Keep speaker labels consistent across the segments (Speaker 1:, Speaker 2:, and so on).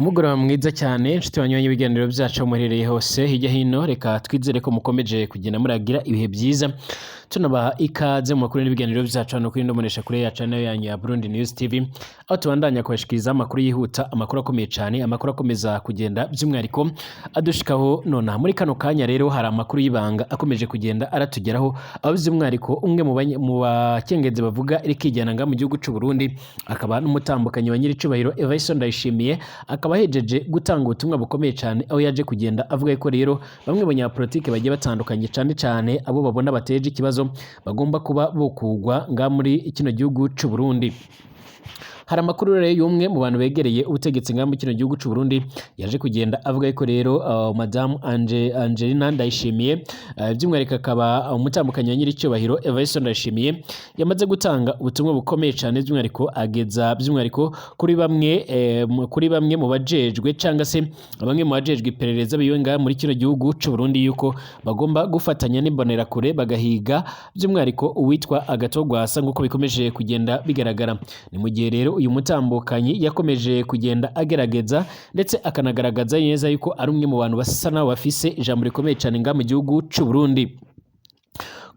Speaker 1: Umugoroba mwiza cyane, nshuti banywanyi ibiganiro byacu aho muherereye hose hirya hino. Reka twizere ko mukomeje kugenda muragira ibihe byiza. Tunabaha ikaze mu makuru n'ibiganiro byacu hano kuri Ndomonesha kure yacu nayo yanyu ya Burundi News TV, aho tubandanya kubashikiriza amakuru yihuta, amakuru akomeye cyane, amakuru akomeza kugenda by'umwihariko adushikaho nonaha muri kano kanya. Rero hari amakuru y'ibanga akomeje kugenda aratugeraho, aho by'umwihariko umwe mu bakengenzi bavuga irikijyana nga mu gihugu cy'u Burundi, akaba n'umutambukanyi wa nyiricubahiro Evariste Ndayishimiye, akaba ahejeje gutanga ubutumwa bukomeye cyane, aho yaje kugenda avuga ko rero bamwe mu banyapolitike bagiye batandukanye, cyane cyane abo babona bateje ikibazo, bagomba kuba bokugwa nga muri kino gihugu cy'u Burundi. Hari amakuru rero y'umwe mu bantu begereye ubutegetsi nga muri kino gihugu cy'u Burundi yaje kugenda avuga ko rero Madamu Angelina Ndayishimiye, by'umwihariko akaba umutambukanyi wa nyiricyubahiro Evariste Ndayishimiye, yamaze gutanga ubutumwa bukomeye cyane, by'umwihariko ageza by'umwihariko kuri bamwe mu bajejwe cyangwa se bamwe mu bajejwe iperereza biwe ngaha muri kino gihugu cy'u Burundi, yuko bagomba gufatanya n'imbonerakure bagahiga by'umwihariko uwitwa Agathon Rwasa, nk'uko bikomeje kugenda bigaragara. Ni mu gihe rero uyu mutambukanyi yakomeje kugenda agerageza ndetse akanagaragaza neza yuko ari umwe mu bantu basa naho bafise ijambo rikomeye cyane ngaha mu gihugu cy'u Burundi.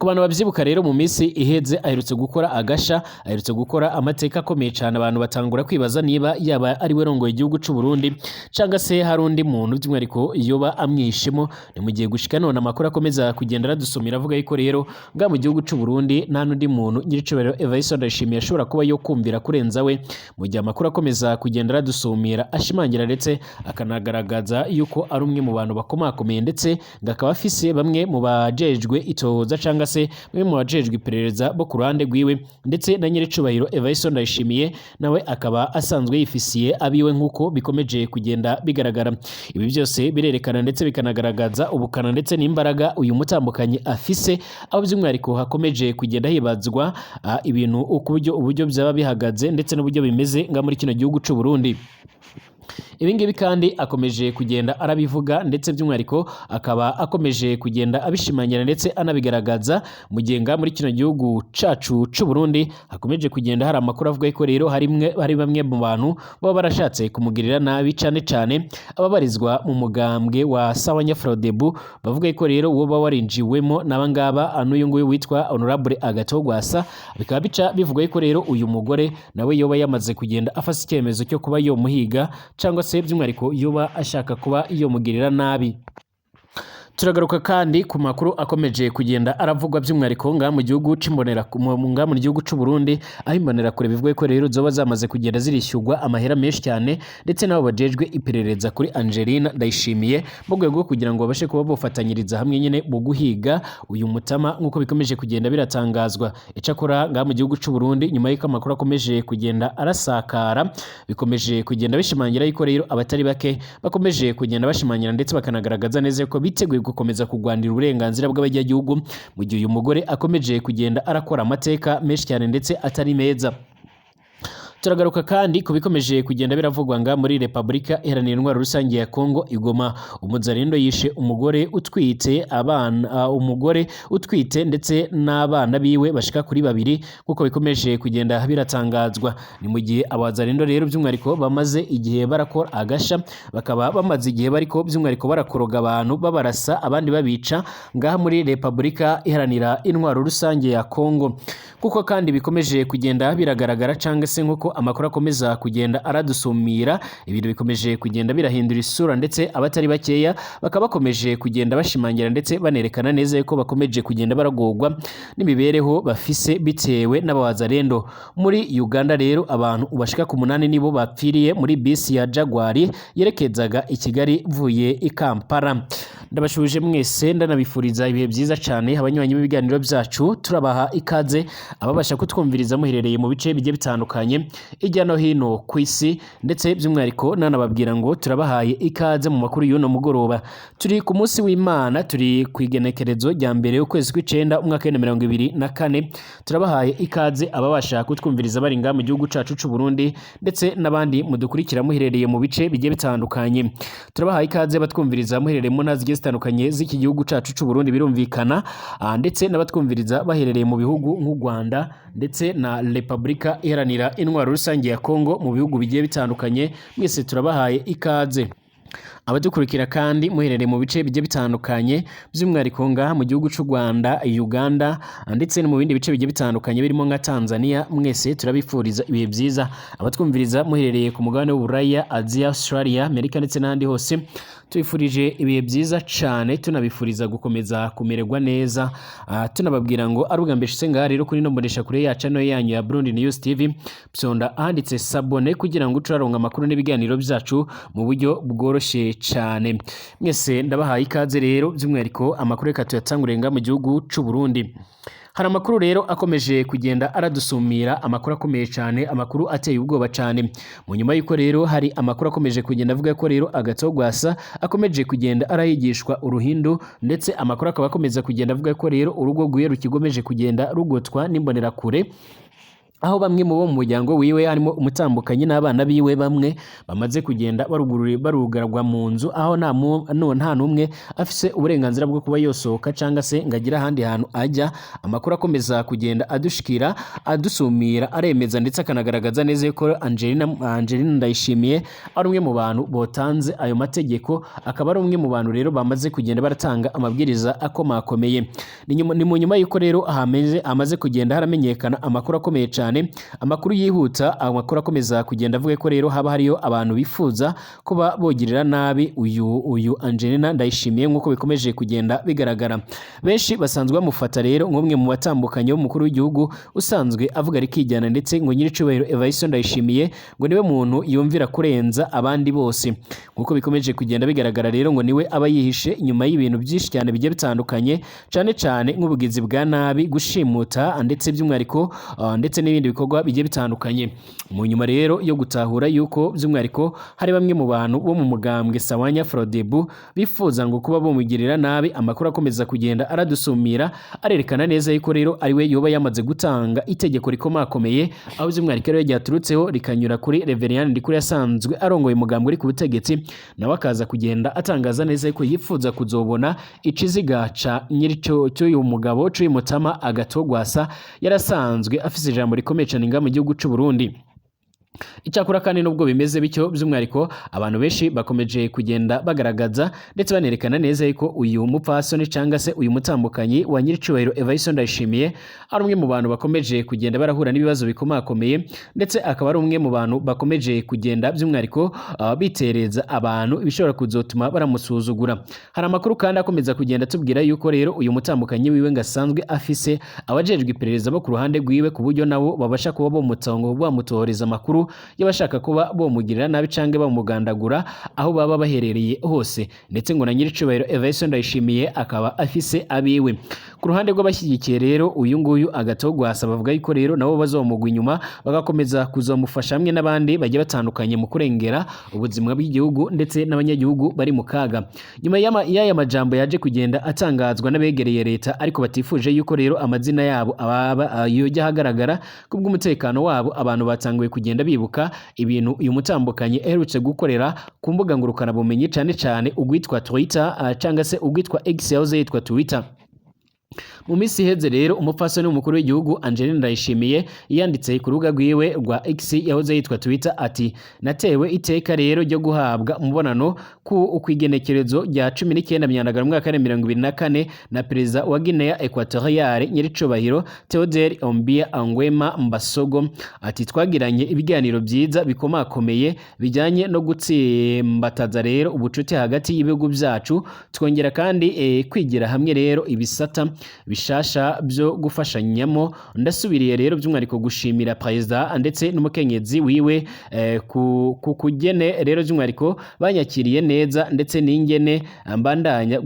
Speaker 1: Ku bantu babyibuka rero, mu minsi iheze aherutse gukora agasha, aherutse gukora amateka akomeye cyane, abantu batangura kwibaza niba yaba ari we rongoye igihugu cy'u Burundi cyangwa se hari undi muntu by'umwihariko yoba amwishemo. Ni mu gihe gushika none amakuru akomeza kugenda aradusomera avuga yuko rero nga mu gihugu cy'u Burundi nta n'undi muntu nyiricubahiro Evariste Ndayishimiye ashobora kuba yo kumvira kurenza we, mu gihe amakuru akomeza kugenda aradusumira ashimangira ndetse akanagaragaza yuko ari umwe mu bantu bakomakomeye, ndetse ngo akaba afise bamwe mu bajejwe itohoza cyangwa se bamwe mu bajejwe iperereza bo ku ruhande rwiwe, ndetse na nyiricubahiro Evariste Ndayishimiye nawe akaba asanzwe yifisiye abiwe, nk'uko bikomeje kugenda bigaragara. Ibi byose birerekana ndetse bikanagaragaza ubukana ndetse n'imbaraga uyu mutambukanyi afise, aho by'umwihariko hakomeje kugenda hibazwa ibintu uko uburyo byaba bihagaze ndetse n'uburyo bimeze nga muri kino gihugu cy'u Burundi. Ibi ngibi kandi akomeje kugenda arabivuga, ndetse by'umwihariko akaba akomeje kugenda abishimangira ndetse anabigaragaza, mu gihe nga muri kino gihugu cacu c'u Burundi hakomeje kugenda hari amakuru avuga ko rero hari bamwe mu bantu baba barashatse kumugirira nabi, cane cane ababarizwa mu mugambwe wa Sawanya Frodebu, bavuga ko rero uwo ba warinjiwemo n'aba ngaba n'uyu nguyu witwa Honorable Agathon Rwasa. Bikaba bica bivuga ko rero uyu mugore nawe yoba yamaze kugenda afata icyemezo cyo kuba yomuhiga, cyangwa se by'umwihariko yoba ashaka kuba yomugirira nabi. Turagaruka kandi ku makuru akomeje kugenda aravugwa by'umwihariko ngaha mu gihugu c'imbonera ngaha mu gihugu c'u Burundi, aho imbonerakure bivuga ko rero zoba zamaze kugenda zirishyurwa amahera menshi cyane, ndetse n'abo bajejwe iperereza kuri Angelina Ndayishimiye, mu rwego rwo kugira ngo babashe kuba bofatanyiriza hamwe nyine mu guhiga uyu mutama, nk'uko bikomeje kugenda biratangazwa. Icakora ngaha mu gihugu c'u Burundi, nyuma y'uko amakuru akomeje kugenda arasakara, bikomeje kugenda bishimangira yuko rero abatari bake bakomeje kugenda bashimangira ndetse bakanagaragaza neza ko biteguye gukomeza kurwanira uburenganzira bw'abanyagihugu, mu gihe uyu mugore akomeje kugenda arakora amateka menshi cyane ndetse atari meza. Turagaruka kandi ku bikomeje kugenda biravugwa nga muri Repubulika Iharanira Intwaro Rusange ya Kongo, i Goma. Umuzarindo yishe umugore utwite abana, umugore utwite ndetse n'abana biwe bashika kuri babiri, nk'uko bikomeje kugenda biratangazwa. Ni mu gihe abazarindo rero by'umwihariko bamaze igihe barakora agasha, bakaba bamaze igihe bariko by'umwihariko barakoroga abantu, babarasa, abandi babica ngaha muri Repubulika Iharanira Intwaro Rusange ya Kongo, kuko kandi bikomeje kugenda biragaragara, cyangwa se nk'uko amakuru akomeza kugenda aradusumira, ibintu bikomeje kugenda birahindura isura, ndetse abatari bakeya bakaba bakomeje kugenda bashimangira ndetse banerekana neza yuko bakomeje kugenda baragorwa n'imibereho bafise bitewe n'abawazarendo. Muri Uganda rero, abantu bashika ku 8 nibo bapfiriye muri bisi ya Jaguar yerekezaga i Kigali ivuye i Kampala. Ndabashuje mwese, ndanabifuriza ibihe byiza cyane. Abanywanyi b'ibiganiro byacu, turabaha ikaze, ababasha kutwumviriza muherereye mu bice bigiye bitandukanye hirya no hino ku isi, ndetse by'umwihariko nanababwira ngo turabahaye ikaze mu makuru y'uno mugoroba. Turi ku munsi w'Imana, turi ku igenekerezo rya mbere ukwezi kw'icenda umwaka wa 2024. Turabahaye ikaze ababasha kutwumviriza bari ngaha mu gihugu cacu c'u Burundi, ndetse n'abandi mudukurikira muherereye mu bice bigiye bitandukanye. Turabahaye ikaze batwumviriza muherereye mu ntara zigiye zitandukanye z'iki gihugu cacu c'u Burundi, birumvikana, ndetse n'abatwumviriza baherereye mu bihugu nk'u Rwanda. Rwanda ndetse na Repubulika Iharanira Intwaro Rusange ya Kongo mu bihugu bigiye bitandukanye, mwese turabahaye ikaze. Abadukurikira kandi muherereye mu bice bigiye bitandukanye, by'umwihariko ngaha mu gihugu cy'u Rwanda, Uganda ndetse no mu bindi bice bigiye bitandukanye birimo nka Tanzania, mwese turabifuriza ibihe byiza. Abatwumviriza muherereye ku mugabane w'Uburaya, Aziya, Australia, Amerika ndetse n'ahandi hose, tubifurije ibihe byiza cyane, tunabifuriza gukomeza kumererwa neza. Tunababwira ngo ari ubwa mbere ushitse ngaha rero kuri ino mboneshakure yacu ano yanyu ya Burundi News TV, psonda ahanditse s'abonner kugira ngo uce uraronka amakuru n'ibiganiro byacu mu buryo bworoshye cyane. Mwese ndabahaye ikaze rero, by'umwihariko amakuru reka tuyatangure nga mu gihugu c'u Burundi. Hari amakuru rero akomeje kugenda aradusumira, amakuru akomeye cyane, amakuru ateye ubwoba cyane. Mu nyuma y'uko rero hari amakuru akomeje kugenda avuga ko rero Agathon Rwasa akomeje kugenda arahigishwa uruhindu, ndetse amakuru akaba akomeza kugenda avuga ko rero urugo rwiwe rukigomeje kugenda rugotwa n'imbonerakure, aho bamwe mu bo mu muryango wiwe harimo umutambukanyi n'abana biwe bamwe bamaze kugenda barugarwa mu nzu, aho nta n'umwe afise uburenganzira bwo kuba yosohoka cyangwa se ngo agire ahandi hantu ajya. Amakuru akomeza kugenda adushikira, adusumira, aremeza ndetse akanagaragaza neza yuko Angelina Ndayishimiye ari umwe mu bantu botanze ayo mategeko, akaba ari umwe mu bantu rero bamaze kugenda baratanga amabwiriza akomakomeye. Ni mu nyuma y'uko rero hamaze kugenda haramenyekana amakuru akomeye cyane, amakuru yihuta, amakuru akomeza kugenda avuga ko rero haba hariyo abantu bifuza kuba bogirira nabi uyu Angelina Ndayishimiye, nk'uko bikomeje kugenda bigaragara. Benshi basanzwe bamufata rero nk'umwe mu batandukanye w'umukuru w'igihugu usanzwe avuga rikijyana, ndetse ngo nyiricubahiro Evariste Ndayishimiye ngo niwe muntu yumvira kurenza abandi bose. Nk'uko bikomeje kugenda bigaragara rero, ngo niwe aba yihishe inyuma y'ibintu byinshi cyane bigiye bitandukanye, cyane cyane nk'ubugizi bwa nabi, gushimuta ndetse by'umwihariko ndetse n'ibindi bikorwa bigiye bitandukanye. Mu nyuma rero yo gutahura yuko by'umwihariko hari bamwe mu bantu bo mu mugambwe Sawanya Frodebu bifuza ngo kuba bamugirira nabi, amakuru akomeza kugenda aradusumira arerekana neza yuko rero ari we yoba yamaze gutanga itegeko rikomakomeye, aho by'umwihariko rero ryaturutseho rikanyura kuri Reverien Ndikuri yasanzwe arongoye umugambwe uri ku butegetsi, nawe akaza kugenda atangaza neza yuko yifuza kuzobona ikiziga ca nyirico cy'uyu mugabo, cy'uyu mutama Agathon Rwasa yarasanzwe afise ijambo rikomeye cyane ngaha mu gihugu c'u Burundi. Icyakora kandi nubwo bimeze bityo, by'umwihariko abantu benshi bakomeje kugenda bagaragaza ndetse banerekana neza yuko uyu mupfasoni cyangwa se uyu mutambukanyi wa nyiricubahiro Evariste Ndayishimiye ari umwe mu bantu bakomeje kugenda barahura n'ibibazo bikomakomeye, ndetse akaba ari umwe mu bantu bakomeje kugenda by'umwihariko bitereza abantu ibishobora kuzotuma baramusuzugura. Hari amakuru kandi akomeza kugenda atubwira yuko rero uyu mutambukanyi wiwe ngo asanzwe afise abajejwe iperereza bo ku ruhande rwiwe, ku buryo nabo babasha kuba bomutongo bamutohoreza amakuru y'abashaka kuba bomugirira nabi canke bamugandagura aho baba baherereye hose, ndetse ngo na nyiricubahiro Evariste Ndayishimiye akaba afise abiwe. Ku ruhande rw'abashyigikiye rero uyu nguyu Agathon Rwasa, bavuga yuko rero nabo bazomugwa inyuma bagakomeza kuzomufasha hamwe n'abandi bagiye batandukanye mu kurengera ubuzima bw'igihugu ndetse n'abanyagihugu bari mu kaga. Nyuma y'aya majambo yaje kugenda atangazwa n'abegereye leta ariko batifuje yuko rero amazina yabo ababa yojya ahagaragara kubw'umutekano wabo, abantu batanguye kugenda bibuka ibintu uyu mutambukanyi aherutse gukorera ku mbuga ngurukanabumenyi, cyane cyane ugwitwa Twitter cyangwa se ugwitwa X yahoze yitwa Twitter. Mu minsi iheze rero umupfasoni w'umukuru w'igihugu Angeline Ndayishimiye yanditse ku rubuga rwiwe rwa X yahoze yitwa Twitter ati: "Natewe iteka rero ryo guhabwa umubonano ku ukwigenekerezo rya 19 Myandagaro mu mwaka wa 2024 na perezida wa Guinea Equatoriale, nyiricubahiro Theodore Obiang Nguema Mbasogo." Ati: "Twagiranye ibiganiro byiza bikomakomeye bijyanye no gutsimbataza rero ubucuti hagati y'ibihugu byacu, twongera kandi kwigira hamwe rero ibisata bishasha byo gufashanyamo. Ndasubiriye rero by'umwihariko gushimira perezida ndetse n'umukenyezi wiwe ku kugene rero by'umwihariko banyakiriye neza, ndetse n'ingene mbandanya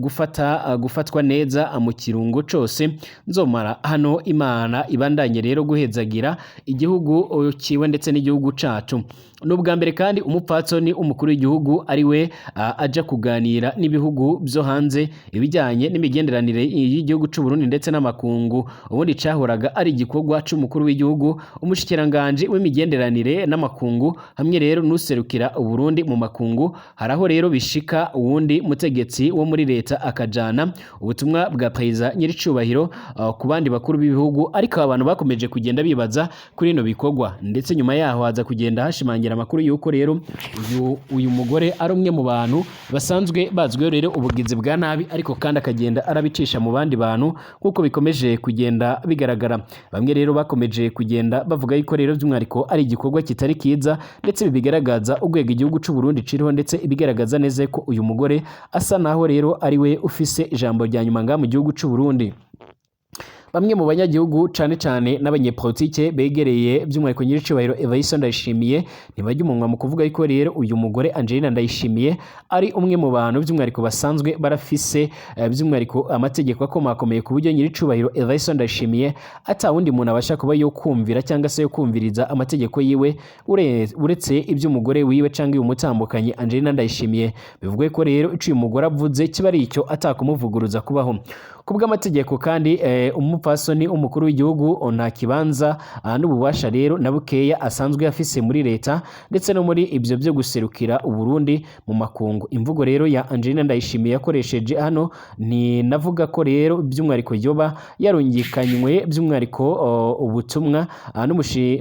Speaker 1: gufatwa neza mu kirungo cose nzomara hano. Imana ibandanye rero guhezagira igihugu ciwe ndetse n'igihugu cacu." Ni ubwa mbere kandi umupfatsoni umukuru w'igihugu ari we aja kuganira n'ibihugu byo hanze ibijyanye n'imigenderanire y'igihugu c'u Burundi ndetse ndetse n'amakungu. Ubundi cahoraga ari igikorwa c'umukuru w'igihugu, umushikiranganje w'imigenderanire n'amakungu hamwe rero n'userukira Uburundi mu makungu. Haraho rero bishika uwundi mutegetsi wo muri leta akajana ubutumwa bwa perezida nyiricubahiro ku bandi bakuru b'ibihugu, ariko abantu bakomeje kugenda bibaza kuri ino bikorwa, ndetse nyuma yaho haza kugenda hashimangira amakuru yuko rero uyu mugore ari umwe mu bantu basanzwe bazwiho rero ubugizi bwa nabi, ariko kandi akagenda arabicisha mu bandi bantu nk'uko bikomeje kugenda bigaragara. Bamwe rero bakomeje kugenda bavuga yuko rero by'umwihariko ari igikorwa kitari kiza, ndetse bigaragaza urwego igihugu c'u Burundi ciriho, ndetse ibigaragaza neza ko uyu mugore asa naho rero ari we ufise ijambo rya nyuma ngaha mu gihugu c'u Burundi. Bamwe mu banyagihugu cane cane n'abanyepolitike begereye by'umwihariko nyiricubahiro Evariste Ndayishimiye ntibajya umunwa mu kuvuga yuko rero uyu mugore Angelina Ndayishimiye ari umwe mu bantu by'umwihariko basanzwe barafise by'umwihariko amategeko akomakomeye, ku buryo nyiricubahiro Evariste Ndayishimiye ata wundi muntu abasha kuba yo kumvira cyangwa se yo kumviriza amategeko yiwe uretse iby'umugore wiwe cyangwa uyu mutambukanye Angelina Ndayishimiye. Bivugwe ko rero ico uyu mugore avuze kiba ari icyo, atakumuvuguruza kubaho. Kubw'amategeko kandi umupfasoni umukuru w'igihugu nta kibanza n'ububasha rero na bukeya asanzwe afise muri leta ndetse no muri ibyo byo guserukira Uburundi mu makungu. Imvugo rero ya Angelina Ndayishimiye yakoresheje hano ni navuga ko rero by'umwihariko yoba yarungikanywe by'umwihariko ubutumwa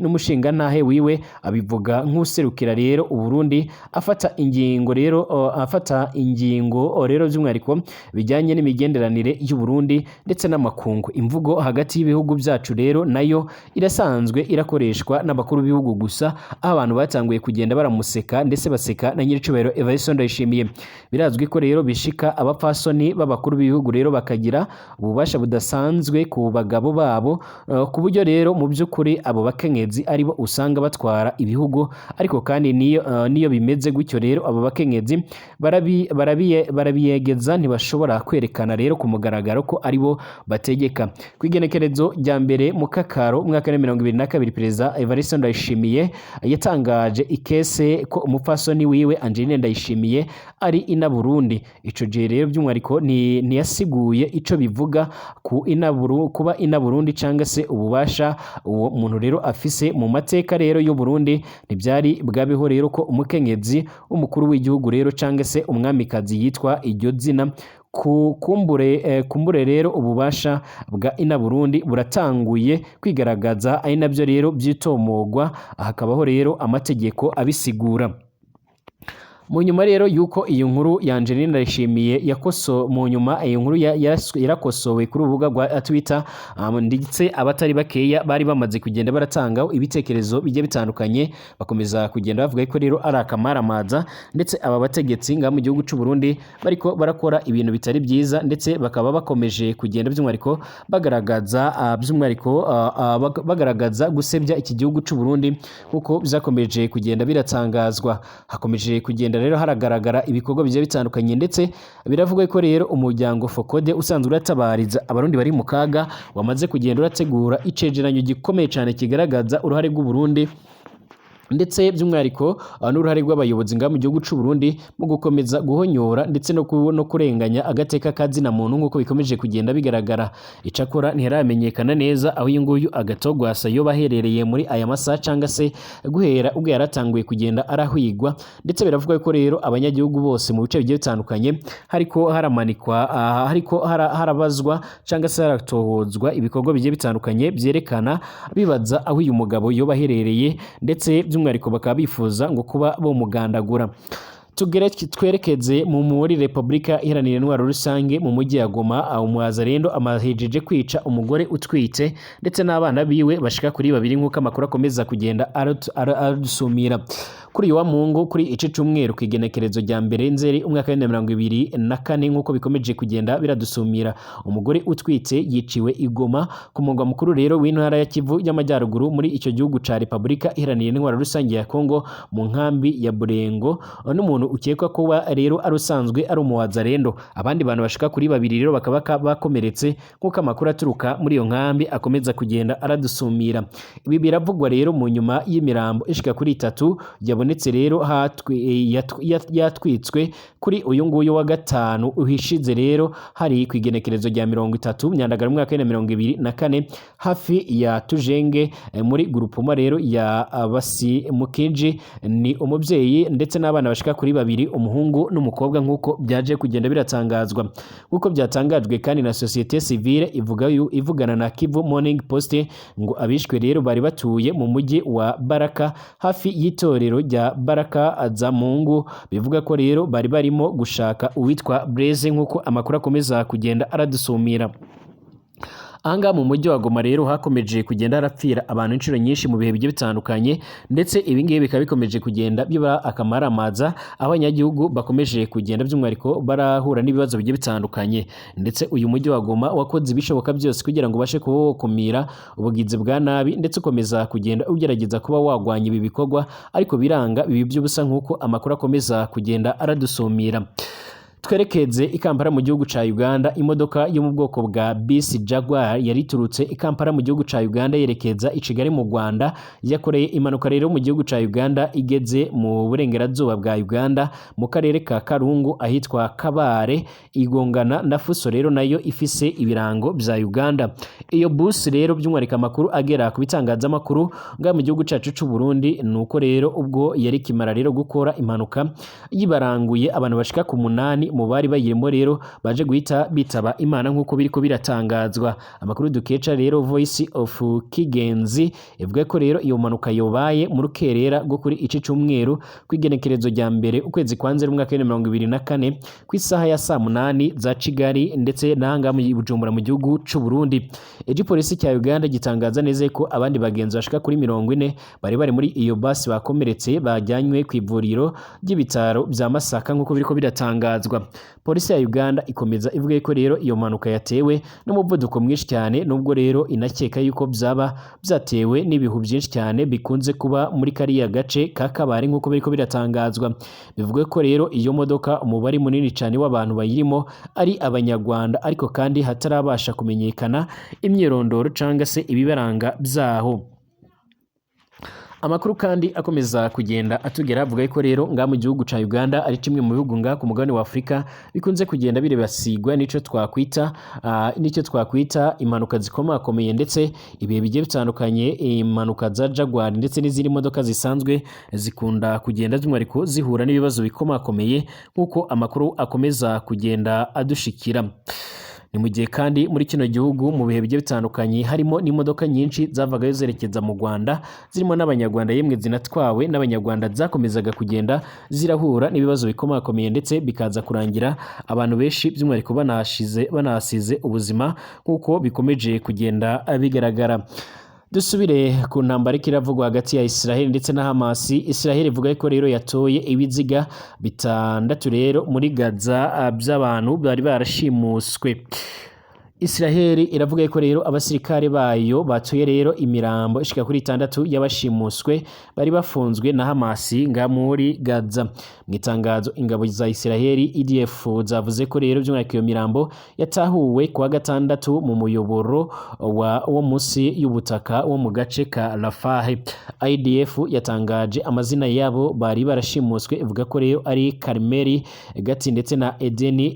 Speaker 1: n'umushingantahe wiwe, abivuga nk'userukira rero Uburundi afata ingingo rero afata ingingo rero by'umwihariko bijyanye n'imigenderanire y'Uburundi ndetse n'amakungu. Imvugo hagati y'ibihugu byacu rero nayo irasanzwe irakoreshwa n'abakuru b'ibihugu gusa, aho abantu batanguye kugenda baramuseka ndetse baseka na nyiricubahiro Evariste Ndayishimiye. Birazwi ko rero bishika abapfasoni b'abakuru b'ibihugu rero bakagira ububasha budasanzwe ku bagabo babo, ku buryo rero mu by'ukuri abo bakenyezi aribo usanga batwara ibihugu. Ariko kandi niyo bimeze gutyo rero abo bakenyezi barabiyegeza, ntibashobora kwerekana rero ku mugaragaro ko aribo bategeka. Ku igenekerezo rya mbere mu Kakaro umwaka wa 2022, Perezida Evariste Ndayishimiye yatangaje ikese ko umupfasoni wiwe Angeline Ndayishimiye ari ina Burundi. Ico gihe rero by'umwihariko ntiyasiguye ico bivuga ku kuba ina Burundi cyangwa se ububasha uwo muntu rero afise mu mateka rero y'u Burundi. Ntibyari bwabeho rero ko umukenyezi w'umukuru w'igihugu rero cyangwa se umwamikazi yitwa iryo zina. Kumbure rero ububasha bwa ina Burundi buratanguye kwigaragaza, ari nabyo rero byitomogwa, hakabaho rero amategeko abisigura. Mu nyuma rero yuko iyi nkuru ya Angeline Ndayishimiye yakoso mu nyuma iyi nkuru yarakosowe kuri urubuga rwa Twitter, ndetse abatari bakeya bari bamaze kugenda baratanga ibitekerezo bigiye bitandukanye, bakomeza kugenda bavuga ko rero ari akamaramaza, ndetse aba bategetsi ngaha mu gihugu c'u Burundi bariko barakora ibintu bitari byiza, ndetse bakaba bakomeje kugenda by'umwihariko bagaragaza by'umwihariko bagaragaza gusebya iki gihugu c'u Burundi nkuko byakomeje kugenda biratangazwa. Hakomeje kugenda rero haragaragara ibikorwa bigiye bitandukanye, ndetse biravugwa ko rero umuryango Fokode usanzwe uratabariza abarundi bari mu kaga wamaze kugenda urategura icegeranyo gikomeye cyane kigaragaza uruhare rw'u Burundi ndetse by'umwihariko n'uruhare rw'abayobozi ngaha mu gihugu c'u Burundi mu gukomeza guhonyora ndetse no kurenganya agateka ka zina muntu nk'uko bikomeje kugenda bigaragara. Icakora ntiharamenyekana neza aho uyu nguyu Agatogwasa yoba aherereye muri aya masaha cyangwa se guhera ubwo yaratanguye kugenda arahwigwa, ndetse biravugwa ko rero abanyagihugu bose mu bice bigiye bitandukanye hariko haramanikwa, hariko harabazwa cyangwa se haratohozwa ibikorwa bigiye bitandukanye byerekana bibaza aho uyu mugabo yoba aherereye, ndetse by'umwihariko bakaba bifuza ngo kuba bomugandagura. Tugere twerekeze muri Repubulika Iharanira Intwaro Rusange mu mujyi ya Goma, umwazarendo amahejeje kwica umugore utwite ndetse n'abana biwe bashika kuri babiri nk'uko amakuru akomeza kugenda arudusumira. Kuri uyu wa Mungu kuri ici cumweru ku igenekerezo rya mbere Nzeri umwaka wa 2024 nk'uko bikomeje kugenda biradusumira, umugore utwite yiciwe i Goma ku murwa mukuru rero w'intara ya Kivu y'Amajyaruguru muri icyo gihugu ca Repubulika Iharanira Intwaro Rusange ya Kongo mu nkambi ya Burengo n'umuntu ukekwa kuba rero ari usanzwe ari umuwazarendo. Abandi bantu bashika kuri babiri rero bakaba bakomeretse nk'uko amakuru aturuka muri iyo nkambi akomeza kugenda aradusumira. Ibi biravugwa rero mu nyuma y'imirambo ishika kuri itatu yabonetse Yabonetse rero yatwitswe kuri uyu nguyu wa gatanu uhishize rero, hari ku igenekerezo rya 30 Myandagaro umwaka wa 2024, hafi ya Tujenge, muri groupement rero ya Basi Mukinji. Ni umubyeyi ndetse n'abana bashika kuri babiri, umuhungu n'umukobwa, nk'uko byaje kugenda biratangazwa, nk'uko byatangajwe kandi na société civile ivuga ivugana na Kivu Morning Post. Ngo abishwe rero bari batuye mu mujyi wa Baraka, hafi y'itorero rya Baraka za Mungu. Bivuga ko rero bari barimo gushaka uwitwa Blaise, nk'uko amakuru akomeza kugenda aradusumira. Ahangaha mu mujyi wa Goma rero hakomeje kugenda harapfira abantu inshuro nyinshi mu bihe bigiye bitandukanye, ndetse ibi ngibi bikaba bikomeje kugenda biba akamaramaza, aho abanyagihugu bakomeje kugenda by'umwihariko barahura n'ibibazo bigiye bitandukanye. Ndetse uyu mujyi wa Goma wakoze ibishoboka byose kugira ngo ubashe kuba wakumira ubugizi bwa nabi, ndetse ukomeza kugenda ugerageza kuba wagwanya ibi bikorwa, ariko biranga bibi by'ubusa, nk'uko amakuru akomeza kugenda aradusumira. Twerekeze i Kampala mu gihugu ca Uganda. Imodoka yo mu bwoko bwa bisi Jaguar yari iturutse i Kampala mu gihugu ca Uganda yerekeza i Kigali mu Rwanda yakoreye impanuka rero mu gihugu ca Uganda, igeze mu burengerazuba bwa Uganda mu karere ka Karungu ahitwa Kabare, igongana na Fuso rero nayo ifise ibirango vya Uganda. Iyo bus rero, by'umwihariko amakuru agera ku bitangazamakuru ngaha mu gihugu cacu c'u Burundi, nuko rero ubwo yari kimara rero gukora impanuka yibaranguye, abantu bashika ku 8 mu bari bayirimo rero baje guhita bitaba Imana, nk'uko biriko biratangazwa. Amakuru dukeca rero Voice of Kigenzi ivuga ko rero iyo mpanuka yobaye mu rukerera rwo kuri ici cumweru, kw'igenekerezo rya 1 ukwezi kwa Nzeri umwaka wa 2024, ku isaha ya saa 8 za Kigali ndetse n'ahangaha mu Bujumbura mu gihugu c'u Burundi. Igipolisi cya Uganda gitangaza neza ko abandi bagenzi bashika kuri 40 bari bari muri iyo basi bakomeretse, bajyanywe ku ivuriro ry'ibitaro vya Masaka, nk'uko biriko biratangazwa. Polisi ya Uganda ikomeza ivuga ko rero iyo mpanuka yatewe n'umuvuduko mwinshi cyane, nubwo rero inakeka yuko byaba byatewe n'ibihu byinshi cyane bikunze kuba muri kariya gace ka Kabare, nk'uko biriko biratangazwa. Bivuga ko rero iyo modoka umubare munini cyane w'abantu bayirimo ari Abanyarwanda, ariko kandi hatarabasha kumenyekana imyirondoro cyangwa se ibibaranga byaho. Amakuru kandi akomeza kugenda atugera avuga ko rero ngaha mu gihugu ca Uganda ari kimwe mu bihugu ngaha ku mugabane wa Afurika bikunze kugenda birebasigwa n'ico twakwita impanuka zikomakomeye, ndetse ibihe bigiye bitandukanye impanuka za Jaguar ndetse n'izindi modoka zisanzwe zikunda kugenda by'umwihariko zihura n'ibibazo bikomakomeye, nk'uko amakuru akomeza kugenda adushikira. Ni mu gihe kandi muri kino gihugu mu bihe bigiye bitandukanye harimo n'imodoka nyinshi zavagayo zerekeza mu Rwanda, zirimo n'Abanyarwanda, yemwe zinatwawe n'Abanyarwanda, zakomezaga kugenda zirahura n'ibibazo bikomakomeye, ndetse bikaza kurangira abantu benshi by'umwihariko banahasize ubuzima, nk'uko bikomeje kugenda bigaragara. Dusubire ku ntambara iriko iravugwa hagati ya Israel ndetse na Hamas. Israel ivuga ko rero yatoye ibiziga bitandatu rero muri Gaza by'abantu bari barashimuswe. Israel iravuga ko rero abasirikare bayo batoye rero imirambo ishika kuri itandatu y'abashimuswe bari bafunzwe na Hamas nga muri Gaza. Mu itangazo, ingabo za Israel IDF zavuze ko rero by'umwihariko iyo mirambo yatahuwe kuwa gatandatu mu muyoboro wo munsi y'ubutaka wo mu gace ka Rafah. IDF yatangaje amazina yabo bari barashimuswe, ivuga ko rero ari Carmeli Gati ndetse na Edeni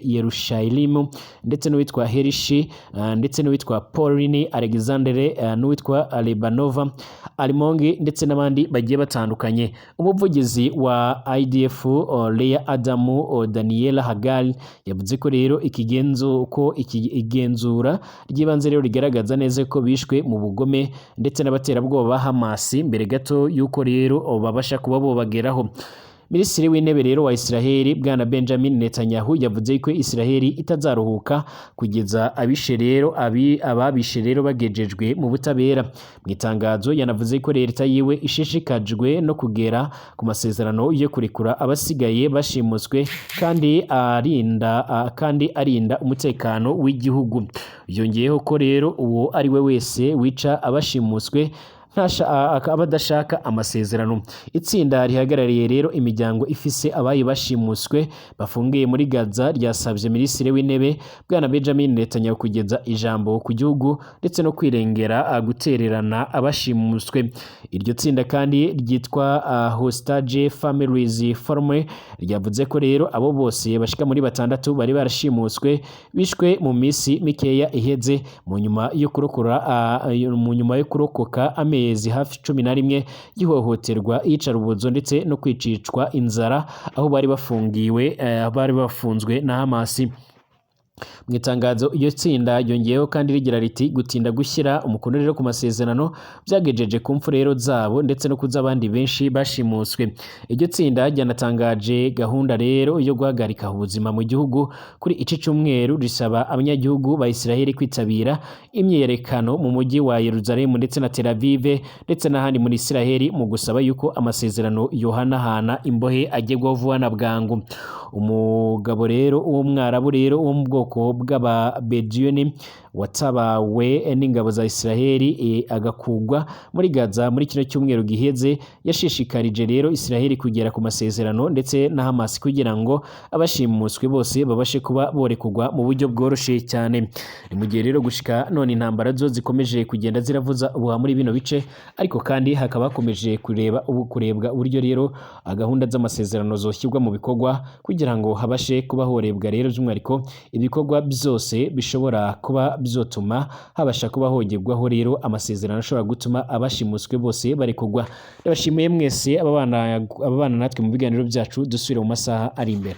Speaker 1: Yerushalim ndetse n'uwitwa Herishi, ndetse n'uwitwa Pauline Alexandre, n'uwitwa Lebanova Alimongi ndetse n'abandi bagiye batandukanye. Umuvugizi wa IDF, Lea Adamu, Daniela Hagal, yavuze ko rero ikigenzo ko iki igenzura ry'ibanze rero rigaragaza neza ko bishwe mu bugome ndetse n'abaterabwoba ba Hamas mbere gato y'uko rero babasha kuba bobageraho. Minisitiri w'intebe rero wa Israel, Bwana Benjamin Netanyahu, yavuze ko Israel itazaruhuka kugeza abishe rero ababishe rero bagejejwe mu butabera. Mu itangazo yanavuze ko leta yiwe ishishikajwe no kugera ku masezerano yo kurekura abasigaye bashimuswe kandi arinda umutekano w'igihugu. Yongeyeho ko rero uwo ari we wese wica abashimuswe aba adashaka amasezerano. Itsinda rihagarariye rero imiryango ifise abayo bashimuswe bafungiye muri Gaza ryasabye Minisitiri w'Intebe Bwana Benjamin Netanyahu kugeza ijambo ku gihugu ndetse no kwirengera gutererana abashimuswe. Iryo tsinda kandi ryitwa Hostage Families Forum ryavuze ko rero abo bose bashika muri 6 bari barashimuswe bishwe mu misi mikeya iheze mu nyuma yo kurokora mu nyuma yo kurokoka amezi hafi 11 y'ihohoterwa, iyicarubozo ndetse no kwicicwa inzara aho bari bafungiwe, bari bafunzwe na Hamas. Mu itangazo iyo tsinda ryongeyeho kandi rigira riti gutinda gushyira umukono rero ku masezerano byagejeje ku mfu rero zabo ndetse no kuz'abandi benshi bashimuswe. Iryo tsinda ryanatangaje gahunda rero yo guhagarika ubuzima mu gihugu kuri iki cyumweru, risaba abanyagihugu ba Israel kwitabira imyiyerekano mu mujyi wa Yerusalemu ndetse na Tel Aviv ndetse n'ahandi muri Israel mu gusaba yuko amasezerano yohanahana imbohe agerwaho vuba na bwangu. Umugabo rero w'umwarabu rero wo mu bwoko bw'ababediyoni watabawe n'ingabo za Israel agakugwa muri Gaza muri kino cyumweru giheze, yashishikarije rero Israel kugera ku masezerano ndetse na Hamas kugira ngo abashimuswe bose babashe kuba borekugwa mu buryo bworoshe cyane. Ni mu gihe rero gushika none intambara zo zikomeje kugenda ziravuza ubuha muri bino bice, ariko kandi hakaba hakomeje kureba ubu kurebwa uburyo rero gahunda z'amasezerano zoshyirwa mu bikorwa kugira ngo habashe kuba horebwa rero by'umwihariko ibikorwa byose bishobora kuba byotuma habasha kuba hogerwaho rero amasezerano ashobora gutuma abashimuswe bose barekurwa. Ndabashimiye mwese ababana natwe mu biganiro byacu, dusubire mu masaha ari imbere.